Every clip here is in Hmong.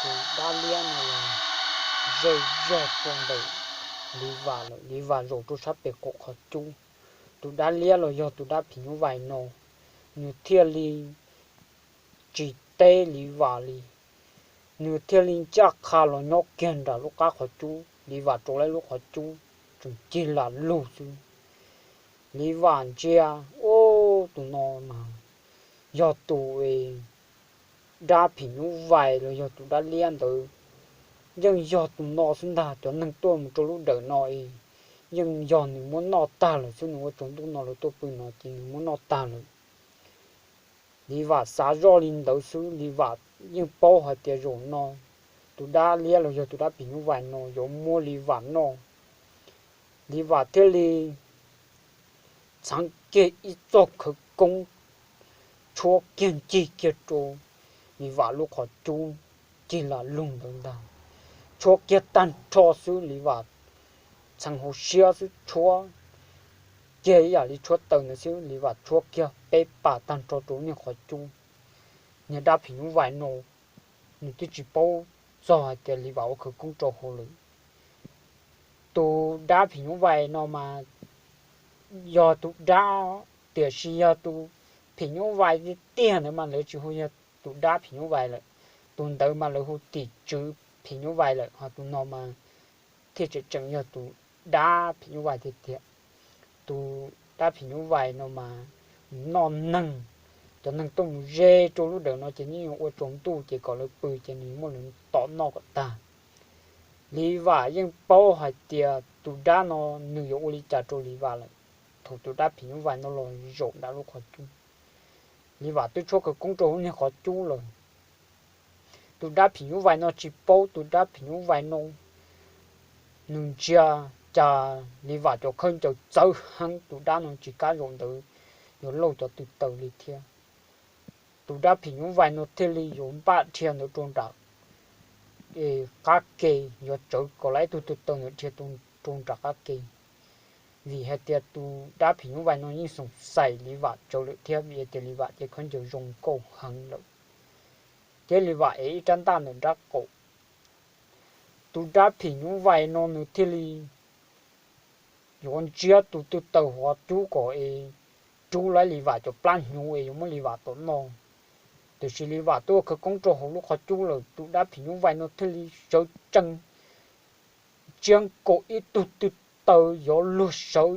tus dab liab no los ze zog rau ntawm Li Vam lawm. Li Vam zaum rau sab pem qaum qhov cub. Tus dab liab los yog tus dab phim nyuj vais no, nws thiaj li tsis teb Li Vam li. Nws thiaj li ncaj qha los nyob kiag nram lub qab qhov cub. Li Vam rau lawm lub qhov cub tseem cig lam lug xwb. Li Vam ntsia, ub, tus no mas yog tus dab phim nyuj vais los yog tus dab liab ntawd. Yeej yog tus no xwb ntag, cov neeg tuaj mus rau lub dawm no es yeej yog nws muab noj tag lawm xwb. Nws ua tsaus ntuj no lawv tuaj pw no ces nws muab noj tag lawm. Li Vam xav zoj li ntawd xwb. Li Vam yeej paub hais tias zaum no tus dab liab los yog tus dab phim nyuj vais no yuav muab Li Vam noj. Li Vam thiaj li txheev kiag ib txoj khawv koob, tshuab kiag ncig kiag rau Li Vam lub qhov cub cig lam lug ntawd ntag. Tshuab kiag tag nrho xwb, Li Vam txheev hauv siab xwb, tshuab kiag ib yam li tshuab taws ntawd xwb. Li Vam tshuab kiag peb pas tag nrho rau niag qhov cub. Niag dab phim nyuj vais no nws twb tsis paub txog hais tias Li Vam ua khawv koob rau hauv lawm. Tus dab phim nyuj vais no mas yog tus dab, tiam sis yog tus phim nyuj vais tiag tiag ntawd mas lawv tsis hu yog tus dab phim nyuj vais lawm. Tus ntawd mas lawv hu tim tswv phim nyuj vais lawm, ho tus no mas thiaj tseem tseem yog tus dab phim nyuj vais tiag tiag. Tus dab phim nyuj vais no mas noj neeg, cov neeg tuaj mus ze rau lub dawm no ces nws ua tsaus ntuj ces kom lawv pw ces nws muab lawv tom noj kom tag. Li Vam yeej paub hais tias tus dab no nws yuav ua li cas rau Li Vam lawm. Thaum tus dab phim nyuj vais no los zaum nram lub qhov cub, Li Vam twb tshuab khawv koob rau hauv niag qhov cub lawm. Tus dab phim nyuj vais no tsis paub, tus dab phim nyuj vais no nws ntsia cas Li Vam cov khaub ncaws txawv heev, tus dab no tsis kam zaum ntawd yuav lauj cov tw taws li thiab. Tus dab phim nyuj vais no thiaj li yuav npaj dhia ntawd rau nram qab ke, yuav tsawv kom lawv ib tug tw taws ntawd dhia rau nram qab ke. Vim hais tias tus dab phim nyuj vais no yeej xoom xaim Li Vam tsawv lawm thiab, vim hais tias Li Vam ces khaub ncaws zoo nkauj heev lawm, thiab Li Vam ev ib rab ntaj ntawm nrab qaum. Tus dab phim nyuj vais no nws thiaj li yuav ntsiab tus tw taws hauv cub kom es rub lawv Li Vam cov plab hnyuv es yuav muab Li Vam tom noj. Tiam sis Li Vam twb ua khawv koob rau hauv lub qhov cub lawm, tus dab phim nyuj vais no thiaj li sawv tsees ntsia nkaus ib tug tw taws yuav luag sawv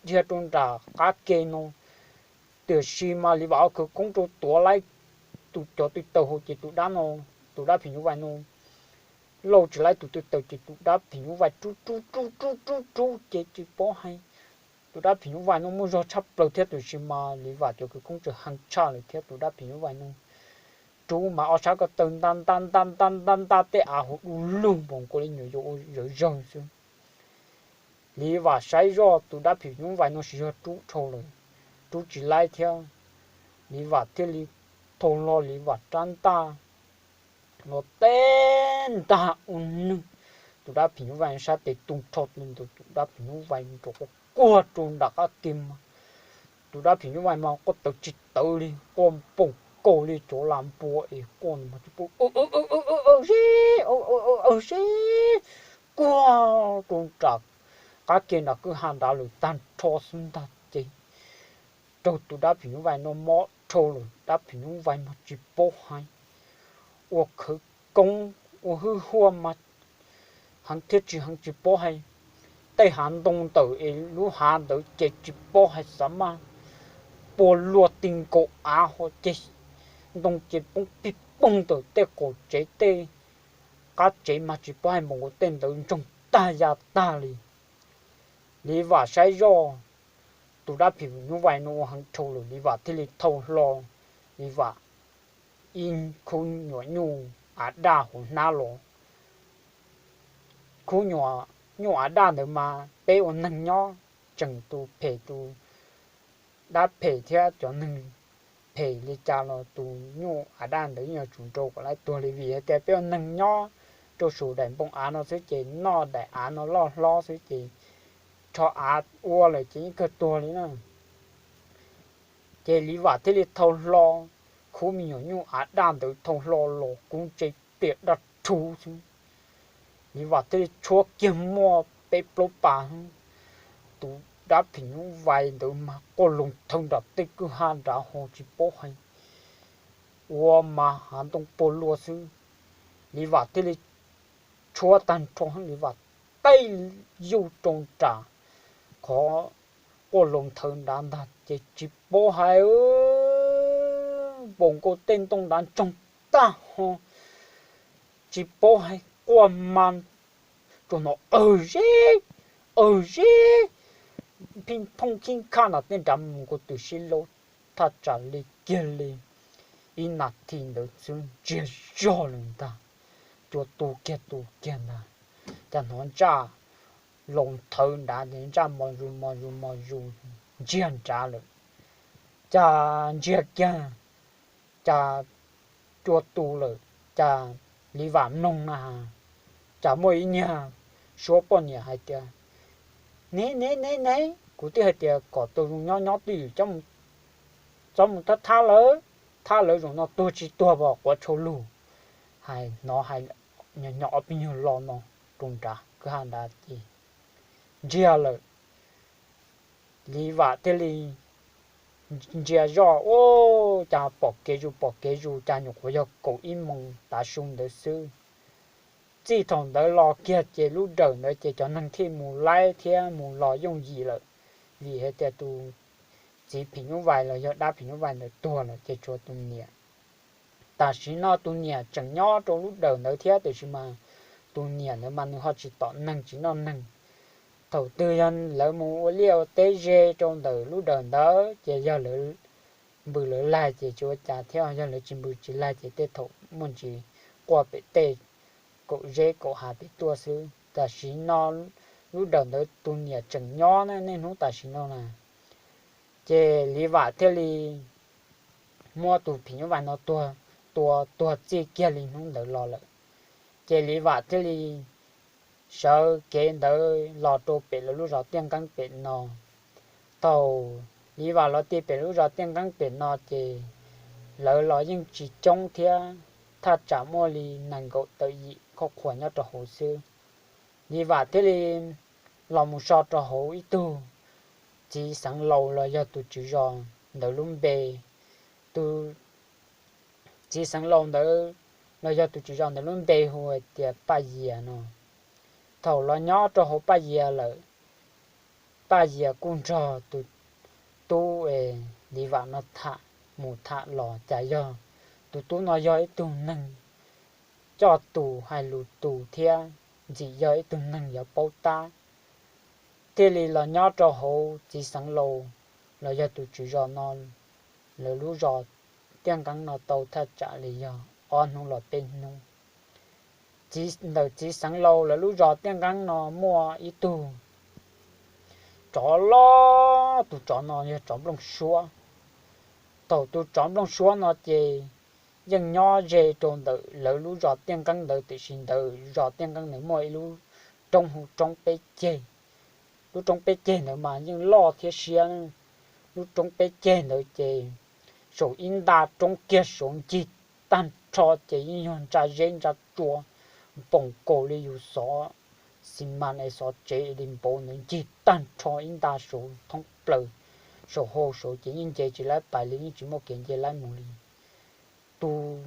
dhia rau nram qab ke no. Tiam sis mas Li Vam ua khawv koob rau tuav lawv tus cov tw taws hauv ces tus dab no, tus dab phim nyuj vais no lauj tsis lawv tus tw taws ces tus dab phim nyuj vais rub rub rub rub rub rub ces tsis paub hais. Tus dab phim nyuj vais no muaj zog tshaj plaws thiab, tiam sis mas Li Vam cov khawv koob tseem heev tshaj lawm thiab, tus dab phim nyuj vais no rub mas ob sab ko taw nta nta nta nta nta nta tej av hauv du lug npaum nkaus li nyuam yaus ua zawv zawg xwb. Li Vam saib zoj tus dab phim nyuj vais no tsis yog rub dhau lawm, rub tsis laib thiab. Li Vam thiaj li thau hlo Li Vam rab ntaj los teb ntag ua neeg, tus dab phim nyuj vais sab tes tu nrho ntawd, tus dab phim nyuj vais nrov quaj quag rau nram qab ke mas, tus dab phim nyuj vais mas quaj tawv tsis tawv li, quaj npaum nkaus li cov lam npua es quaj mas tsis pub, sib, sib, quag rau nram qab ke nram kwj ha nrad lawm tag nrho xwb ntag ces raug tus dab phim nyuj vais no mob dhau lawm, dab phim nyuj vais mas tsis paub hais, ua khawv koob ua hwj huaj mas heev thiab tsis heev tsis paub hais. Tej hav ntoo ntawm es lub hav ntawd ces tsis paub hais xav mas pua luaj ti nkaus av ho ces ntoo ces poob pig poog ntawm tej qaum tsev tej qab tsev mas tsis paub hais npaum nkaus, tej ntawd ntsoog tag ya tag li. Li Vam saib zoj tus dab phim nyuj vais no ua heev dhau lawm, Li Vam thiaj li thau hlo Li Vam ib khub nyuam nyuj av daj hauv hnab los. Khub nyuam nyuj av daj ntawd mas peb ua neeg nyob, tseem tus phem tus dab phem thiab cov neeg phem li cas los tus nyuj av daj ntawd yeej yuav tsum nrau kom lawv tuag li, vim hais tias peb ua neeg nyob rau saum daim npoo av no xwb ces noj daim av no loj hlob xwb ces rho av ua lawm ces yeej kawg tuag li na. Ces Li Vam thiaj li thau hlo khub me nyuam nyuj av daj ntawd, thau hlo los kub tse tiam dab rhuv xwb. Li Vam thiaj li tshuab kiag muaj peb plaub pas, tus dab phim nyuj vais ntawd mas quaj loo thawv nram tej kwj ha nrad ho tsis paub hais ua mas hav ntoo puag luaj xwb. Li Vam thiaj li tshuab tag nrho, Li Vam taij yuj rau nram qhov quaj loo thawv nrad ntag ces tsis paub hais npaum nkaus tej ntoo nrad ntsoog tag ho tsis paub hais quaj mas tsuas hnov awg zeb, awg zeb, phij phooj khib khaj nram tej nrad mus nkaus twm sib laub thaj tsam li kiag li ib nas this ntawd xwb ntsiag zog lawm ntag. Cua tu kiag tu kiag ntag, cas hnov ntsaj loo thawv nrad, ntsaj mos zus mos zus mos zus ntsiag nrad lawm. Cas ntsiag kiag, cas cua tu lawm, cas Li Vam mloog na, cas muaj ib niag suab poj niam hais tias, Ne ne ne ne, kuv twb hais tias kom tus zoo nyob nyob twj ywm, txhob mus thab thab lawv, thab lawv zaum no tuag tsis tuag pom quav tshau lug. Hais hnov hais nyo nyo ob peb nyuag lo no rau nrad kwj ha nrad ces ntsiag lawm. Li Vam thiaj li ntsia zoj, ua cas pom kev zus pom kev zus, cas nyuam qhuav yog kaum ib moos tav su ntawd xwb. Txij thaum ntawd los kiag ces lub dawm ntawd ces cov neeg thiaj mus laib thiab mus los yooj yim lawm, vim hais tias tus txiv phim nyuj vais los yog dab phim nyuj vais ntawd tuag lawm ces tshuav tus niam. Tam sim no tus niam tseem nyob rau lub dawm ntawd thiab, tiam sis mas tus niam ntawd mas nws ho tsis tom neeg tsis noj neeg. Thaum twg yog lawv mus ua liaj ua teb ze rau ntawm lub dawm ntawd ces yog lawv npws lawv laig ces tsis ua cas thiab, yog lawv tsis npws tsis laig ces tej thaum muaj ntsis quaj pem tej kaum zeb kaum hav pem tuaj xwb. Tam sim no lub dawm ntawd tus niam tseem nyob nej hnub tam sim no na. Ces Li Vam thiaj li muab tus phim nyuj vais no tua tuag txij kiag li hnub ntawd los lawm. Ces Li Vam thiaj li sawv kev ntawd los rau pem lawv lub zos Tiaj Nqeeb pem no. Thaum Li Vam los ti pem lub zos Tiaj Nqeeb pem no ces lawv los yeej tsis coob thiab, thaj tsam muaj li nees nkaum tawm yim khoj qhuas nyob rau hauv xwb. Li Vam thiaj li los mus so rau hauv ib tug txiv xeev laus los yog tus tswv zos ntawd lub npe. Tus txiv xeev laus ntawd los yog tus tswv zos ntawd lub npe hu hais tias Paj Yias no. Thaum los nyob rau hauv Paj Yias lawm, Paj Yias kuj nrog tus tub Li Vam no tham mus tham los, cas yog tus tub no yog ib tug neeg coj tus hais lus tus thiab ntxim yog ib tug neeg yuav paub tab, thiaj li los nyob rau hauv txiv xeev laus los yog tus tswv zos no lawv lub zos Tiaj Nqeeb no tau thaj tsam li yog ob hnub los peb hnub. Ntawm txiv xeev laus lawv lub zos Tiaj Nqeeb no muaj ib tug tsov loj, tus tsov no yog tsov nplooj suab. Thaum tus tsov nplooj suab no ces yeej nyob ze rau ntawm lawv lub zos Tiaj Nqeeb ntawd, tiam sis ntawm zos Tiaj Nqeeb ntawd muaj ib lub roob hu roob Peb Ceg. Lub roob Peb Ceg ntawd mas yeej loj thiab siab. Lub roob Peb Ceg ntawd ces saum ib nta roob kiag saud ncig tag nrho ces yeej yog ntsa zeb ntsa tsua npoom kaus li yus xov xi mas es xov tsev li npaum ntawd ncig tag nrho ib nta saud thoob plaws. Saum hau saud ces yeej nce tsis laib pais li, yeej tsis muaj kev nce laib mus li. Tus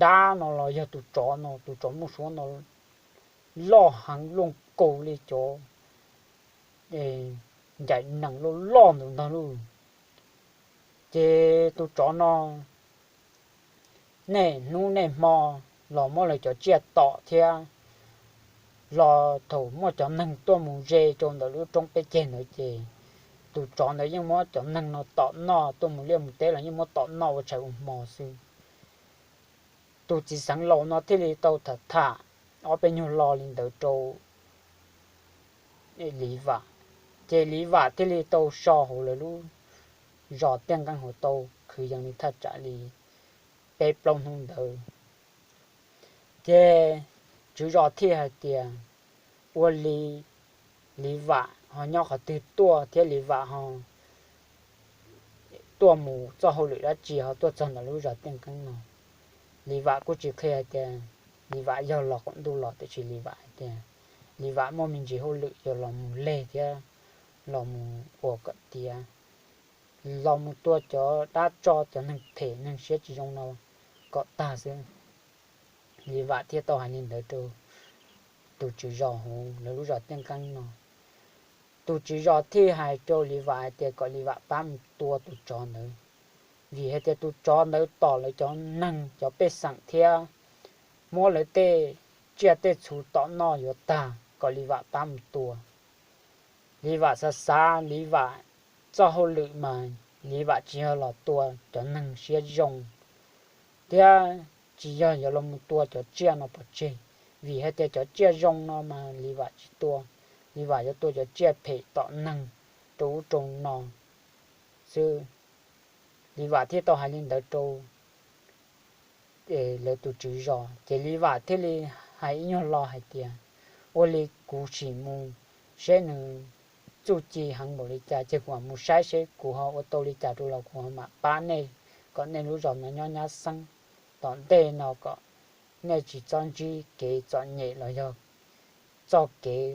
dab no los yog tus tsov no, tus tsov muaj suab no loj heev, luaj nkaus li cov ncaim nees loj loj ntawd ntag lauj. Ces tus tsov no nej hnub nej hmo los muab lawv cov tsiaj tom thiab los thaum muaj cov neeg tuaj mus ze rau ntawm lub roob Peb Ceg ntawd ces tus tsov ntawd yeej muab cov neeg no tom noj, tuaj mus liaj mus teb los yeej muab tom noj ua tshais ua hmo xwb. Tus txiv xeev laus no thiaj li tau tham tham ob peb nyuag lo li ntawd rau Li Vam, ces Li Vam thiaj li tau so hauv lawv lub zos Tiaj Nqeeb hauv tau kwv yees li thaj tsam li peb plaub hnub ntawd. Ces tswv zos thiaj hais tias, ua li Li Vam ho nyob qhov twg tuaj thiab Li Vam ho tuaj mus txoj hauj lwm dab tsi ho tuaj txog ntawm lub zos Tiaj Nqeeb no? Li Vam kuj tsis qhia hais tias Li Vam yog los qaum ntuj los tiam sis Li Vam hais tias Li Vam muaj me ntsis hauj lwm yog los mus leg thiab los mus ua kom tiav, los mus tua cov dab tsov cov neeg phem neeg siab tsis zoo no kom tag xwb. Li Vam thiaj tau hais li ntawd rau tus tswv zos hauv lawv lub zos Tiaj Keeb no. Tus tswv zos thiaj hais rau Li Vam hais tias kom Li Vam pab mus tua tus tsov ntawd, vim hais tias tus tsov ntawd tom lawv cov neeg cov pej xeem thiab muab lawv tej tsiaj tej txhu tom noj yuav tag, kom Li Vam pab mus tua. Li Vam xav xav Li Vam txoj hauj lwm mas Li Vam tsis yog los tua cov neeg siab zoo thiab tsis yog yuav los mus tua cov tsiaj no pov tseg, vim hais tias cov tsiaj zoo no mas Li Vam tsis tua, Li Vam yuav tua cov tsiaj phem tom neeg rau ub rau no xwb. Li Vam thiaj tau hais li ntawd rau lawv tus tswv zos, ces Li Vam thiaj li hais ib nyuag lo hais tias, ua li kuv sim mus seb nws txuj ci heev npaum li cas ces kuv mam mus saib seb kuv ho ua tau li cas rau los kuv ho mam pab nej, kom nej lub zos no nyob nyab xeeb tom ntej no kom nej tsis txhob ntsib kev txom nyem los yog txoj kev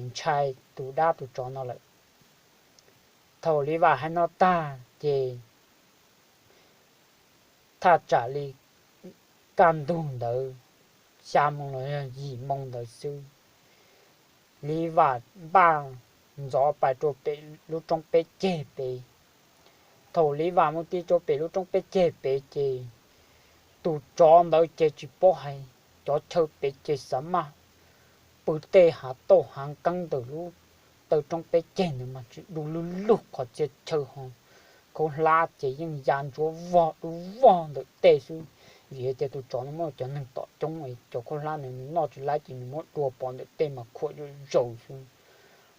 ntshai tus dab tus tsov no lawm. Thaum Li Vam hais no tag ces thaj tsam li kaj ntug ntawd, xya moo los yog yim moo ntawd xwb, Li Vam npaj ntxov pais rau pem lub roob peb ceg pem. Thaum Li Vam mus ti rau pem lub roob peb ceg pem ces tus tsov ntawd ces tsis paub hais, cov chaw pem ces xav maj pw tej hav tauj hav nkeeb ntawm lub taw roob peb ceg ntawd mas tsis du lug lug qhov txhia chaw ho khaub hlab ces yeej ya ntsuav vog dub vog ntawm tej xwb. Vim hais tias tus tsov no muab cov neeg tom coob, cov khaub hlab ntawd nws noj tsis laib ces nws muab dua pov ntawm tej mas khuam zuj zaus xwb,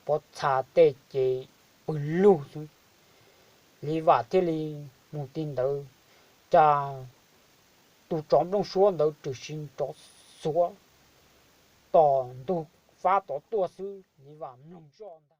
pov txha tej ces pw lug xwb. Li Vam thiaj li mus ti ntawd, cas tus tsov nplooj suab ntawd tshwm sim nrov xuav tom ntug fab tod tuaj xwb, Li Vam mloog zoj ntag.